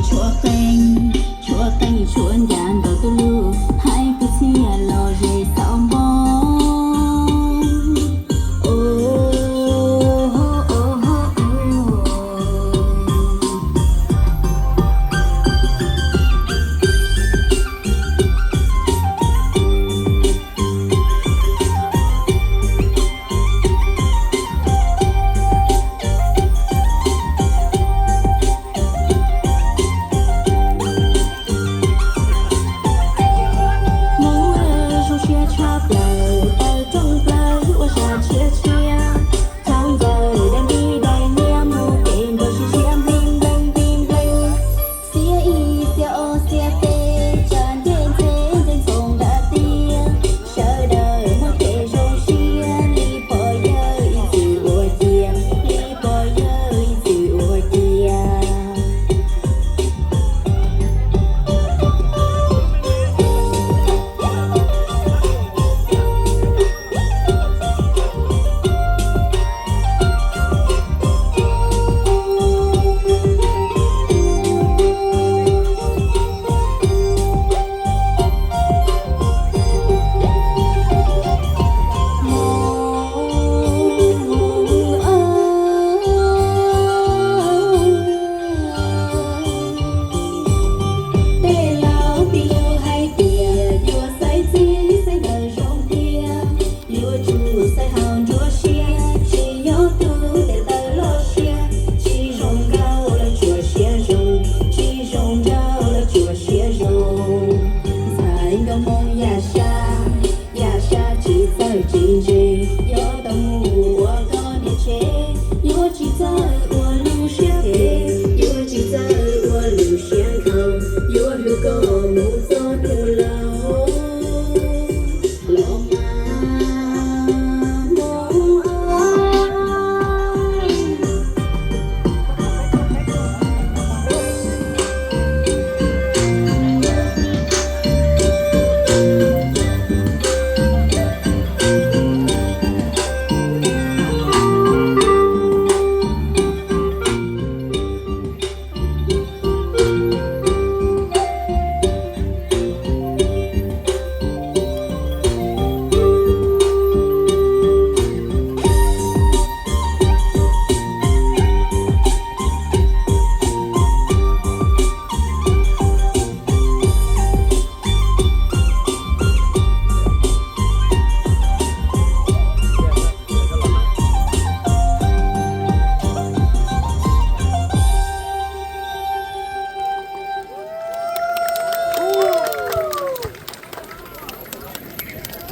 Tshuav qeej, tshuav qeej, tshuav ncas ntaus tuj lug, haib kub txhiaj los ze xauv npoo. Hmoob zoo siab tshaj plaws, tawm rooj plaws ua zaj tshiab tshiab. Thaub ntxawm dai nti dai niab mus kev nrog sib siab nplees nplees nplees nplees. Xiab ib xiab ob xiab peb, tsam ncej ntxhe ncej ntxoov nram tiaj. Sawv daws muaj kev zoo siab li pog yawg ib txwm ua cia, li pog yawg ib txwm ua cia. Tej laus tib yug hais tias yuav xaiv txiv xaiv nkawm zoo tiag, yuav tsum xaiv haum nruab siab, tsis yog tus tes taw loj siab, tsis zoo nraug los tsuas siab zoo, tsis zoo nraug los tsuas siab zoo. Ntxhais nkauj Hmoob yaj sab, yaj sab tsis txawj tsis ntse, yuav tau mus ua koj niam tsev, yuav tsis txawj ua lub siab phem, yuav tsis txawj ua lub siab nkhaus, yuav hlub koj mus txog rau laus. Los mas Hmoob.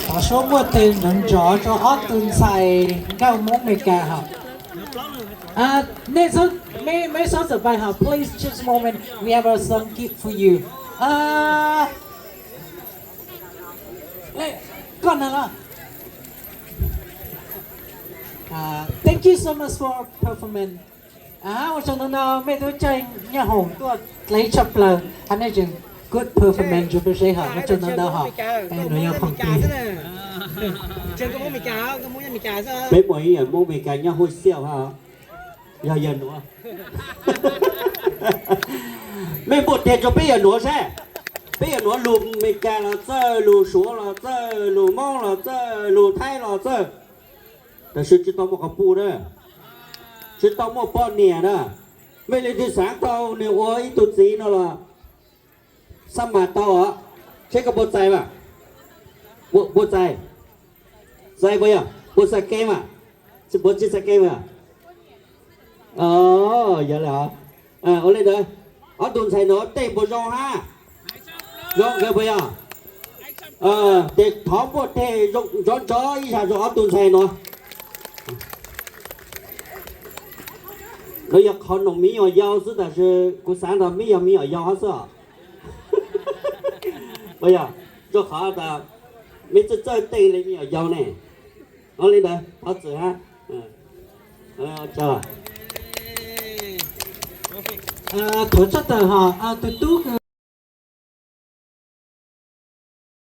Thov suab npuaj tes nrov nrov rau ob tug ntxhais nkauj Hmoob Amelikas hos. Nej, meb xob txawm pais hos, please, just a moment, we have a song gift for you. Koj na los. Thank you so much for performance. Ua tsaug ntau ntau, mej tub tsaig nyoob hoom tuaj dleb tshaj plaws, hab nej tseem good performance rua peb saib hos, ua tsaug ntau ntau hos. Nuav yog khoom plig. Peb muaj ib yam Hmoob Amelikas nyob Huj Xiauj hab, yog yawg nuav. Mej npuaj teg rua peb yawg nuav saib. Peb yawg nuav lug Amelikas los txawj, lug Suav los txawj, lug Moob los txawj, lug Thaib los txawj, tab sis tsi tau muaj quas puj na, tsi tau muaj poj niam na. Mej leej twg xaav tau nwg ua ib tug txiv no los xab mas tau os. Seb koj puas txais mas? Puas txais? Txais puas yog? Puas txais kev mas? Puas tsi txais kev mas? Yog le, ua le ntawd, ob tug ntxhais nuav tej puas zoo hab? Zoo kawg puas yog? Tes thov npuaj teg nrov nrov ib zag rua ob tug ntxhais nuav. Nuav yog qhov noog miv nyuam yaus xwb, tab sis kuv xaav nrog meb yog miv nyuam yaus hab xwb os. Puas yog? Rua qhov tas meb txawj txawj tej le miv nyuam yaus ne. Ua le ntawd thov txim hab. Thuav tsab tawm hos, tus tub